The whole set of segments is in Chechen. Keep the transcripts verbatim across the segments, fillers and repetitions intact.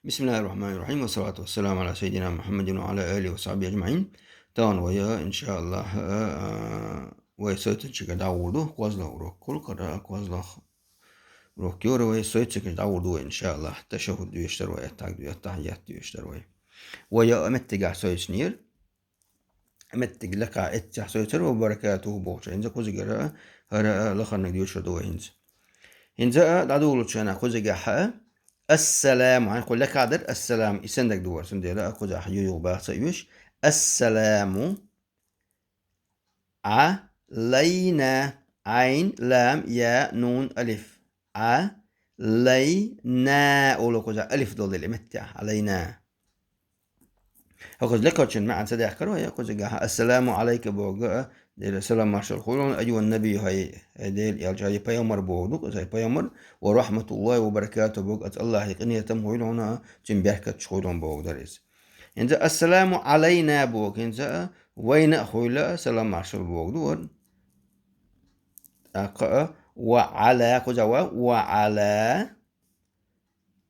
بسم الله الرحمن الرحيم، والصلاة والسلام على سيدنا محمد وعلى آله وصحبه أجمعين. Тахана вай, иншааллахӀ, а, вай сайтачуьра дӀагӀур ду, кхозлагӀа урок хул, кхара кхозлагӀа урок яр вай, сайтачуьра дӀагӀур ду вай, иншааллахӀ. ТашахӀхӀуд доьшуш дар вай, аттахӀият, аттахӀият доьшуш дар вай. Вай а меттигехь сайцинера. Меттиг лекха эццехь сайцар ва баракатухӀу бохучу. ХӀинца кхузигара хӀара лахарниг доьшур ду вай хӀинца. ХӀинца а дӀадолучу хенахь кхузигахь а, ассаламу, хьайн кху лекха дара ассаламу, и сендаг ду вара, цундела а кхузахь ю юха баха ца оьшу. Ассаламу Ӏалайна, Ӏайн, лам, я, нун, алиф. Ӏалайна, олу кхузахь алиф долу дела меттехь, Ӏалайна. ХӀокхуза лекхачун маьӀна ца даьккхира вай, кхузигахь ассаламу Ӏалайка боху, а, дела салам маршалла хуьлда хьуна, айюхӀан набий, хӀай, хӀай Делан элча, хӀай пайхамар боху ду, хӀай пайхамар, ва рахьматуллахӀи ва баракатухӀу боху, аса Аллахьан къинхетам хуьлда хьуна, цуьнан беркаташ хуьлда хьуна боху дара иза. ХӀинца ассаламу Ӏалайна боху, хӀинца а вайна а хуьлда салам маршалла боху ду вара. ТӀаккха а ва Ӏала, кхузахь ва, ва Ӏала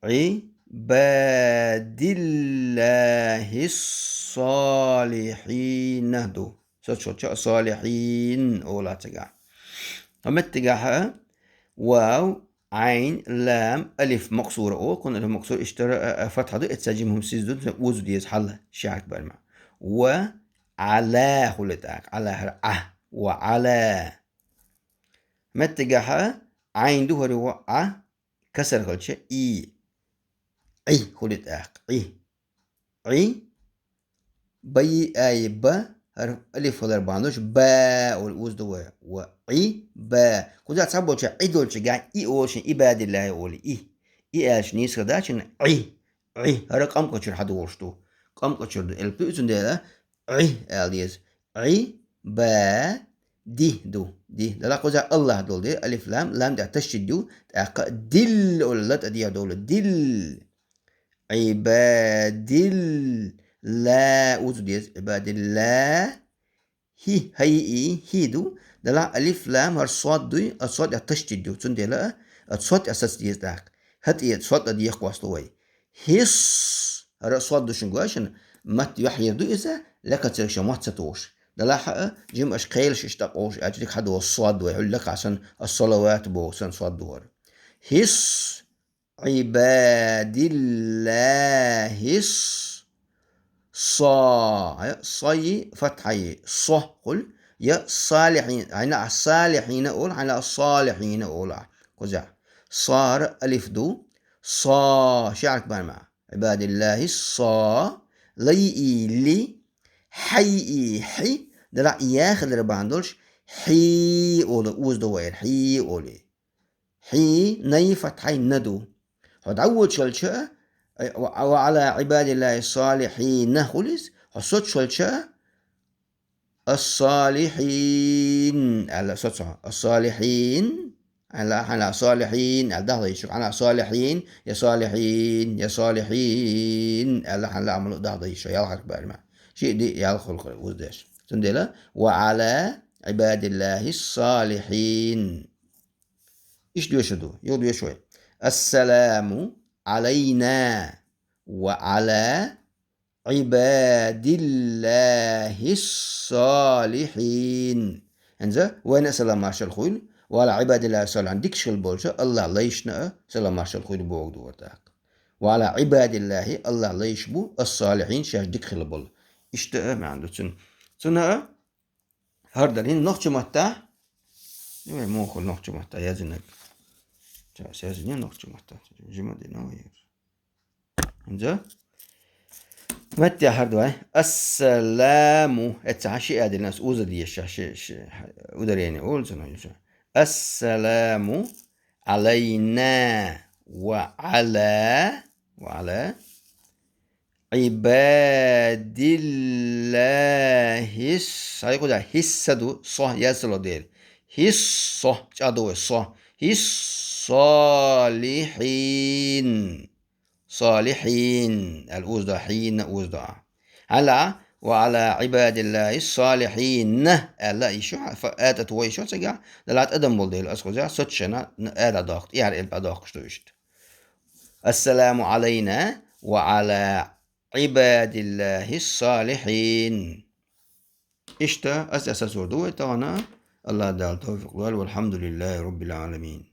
Ӏибадиллахьис-салихьина ду. Со чо-, чо-, салихьин олу цигахь. ХӀокху меттигахь а вав, Ӏайн, лам, алиф макъсура олу, кхунна алиф макъсура, иштта а, а, фатхьа ду, эццехь жима хӀума сиз ду, оза деза хьал, ши хьаракат бара ма. Ва Ӏала хуьлда тӀаккха, Ӏала хӀара Ӏа, ва Ӏала. Меттигахь а Ӏайн ду хӀара ва Ӏа, касар хилча, и. Ӏи хуьлда тӀаккха, Ӏи. Ӏи, бай, ай, ба, хӀара алиф хилар бахьана долуш, ба олу оза ду вай. Ва Ӏи, ба. Кхузахь цхьаболчара Ӏи долчу ган и олу шен, Ӏибадиллахьи олу и. И аьлча нийса дац шен, Ӏи. Ӏи. ХӀара къамкъачуьра хьадолуш ду. Къамкъачуьра ду элп ду, цундела Ӏи ала деза. Ӏи, ба, ди ду. Ди. Делахь кхузахь Аллахь долу дела, алиф, лам, лам тӀехь ташдид ю, тӀаккха дил олу ла тӀе дехьа долу. Дил. Ӏибадилла, оза деза, Ӏибадилла. ХӀи, хӀай и, хӀи ду. Делахь алиф, лам, хӀара сод дуй, а сод тӀехь ташдид ю. Цундела а, а сод тӀе саца деза тӀаккха. ХӀа тӀе сод тӀе дехкослу вай. ХӀис, хӀара сод ду шуна гой шуна, матта юьхьера ду иза, лекха церг шен мотт ца тухуш. Делахь а, жима аша кхелаш иштта къовш, аьлча дика хьадолу сод вай, хьуьлла лекха санна, ас-салават боху санна сод ду хӀара. ХӀис, Ӏибадиллахьис, со, я, сой, фатхьай, со хуьлу, я, салихьин, хьайна а салихьина олу, хьайна а салихьина олу. Кхузахь. Со хӀара алиф ду, со, ши хьаракат бара ма. Ӏибадиллахьис, со, лай и, ли, хьай и, хьи, делахь я хилар бахьана долуш, хьи олу, оза ду вай хӀара, хьи олу. Хьи, най фатхьай на ду. Хьо дӀавоьдуш хилча, ва, ва Ӏала Ӏибадиллахьи салихьина хуьлу иза, хьо соцуш хилча, ас-салихьин аьлла соцу хьо. Ас-салихьин аьлла, хьайна а салихьин аьлла даха дайша, хьайна а салихьин, я салихьин, я салихьин аьлла, хьайна а амал даха дайша, ялх хьаракат бара ма. Ши а, ди а, ялх хуьлу хӀара оза деш. Цундела, ва Ӏала Ӏибадиллахьис-салихьин. Иштта доьшур ду, юха доьшу вай. Ассаламу Ӏалайна ва Ӏала Ӏибадиллахьис-салихьин. ХӀинца вайна а салам маршалла хуьлу, ва Ӏала Ӏибадиллахьис-салихьин, дикаш хилла болчу Аллахьан лайшна а салам маршалла хуьлу боху ду хӀара тӀаккха. Ва Ӏала Ӏибадиллахьи, Аллахьан лайш бу, ас-салихьин, шаьш дика хилла болу. Иштта а маьӀна ду цуьнан. Цуьнан а ХӀара дара хӀинца нохчийн маттахь. Вай муха нохчийн маттахь яздинарг. Час яздина нохчийн маттахь. Жима дина вай. ХӀинца. Маттахь хӀара ду вай. Ассаламу. Эццахь ши а дина ас уза дезаш, ши, ши, ударение олу цунах. Ассаламу Ӏалайна ва Ӏала, ва Ӏала Ӏибадиллахьис, хьайкхуза хӀисса ду, со яздало дела. ХӀиссо, чӀагӀдо вай, со. ХӀиссолихьин. Солихьин аьлла узадо, хьийна узадо. Хьала, ва Ӏала Ӏибадиллахьис-солихьин аьлла, ишу, фа-, атӀа ту вай ишу цигахь, далат адам болу дела, ас кхуза, соцчана, н-, а дӀадоккху, тӀехьара элп а доккхуш ду иштта. Ассаламу Ӏалайна وعلى عباد الله الصالحين. Иштта аз асасур ду вай тахана. Аллах Дала тавфикъ лолда. والحمد لله رب العالمين.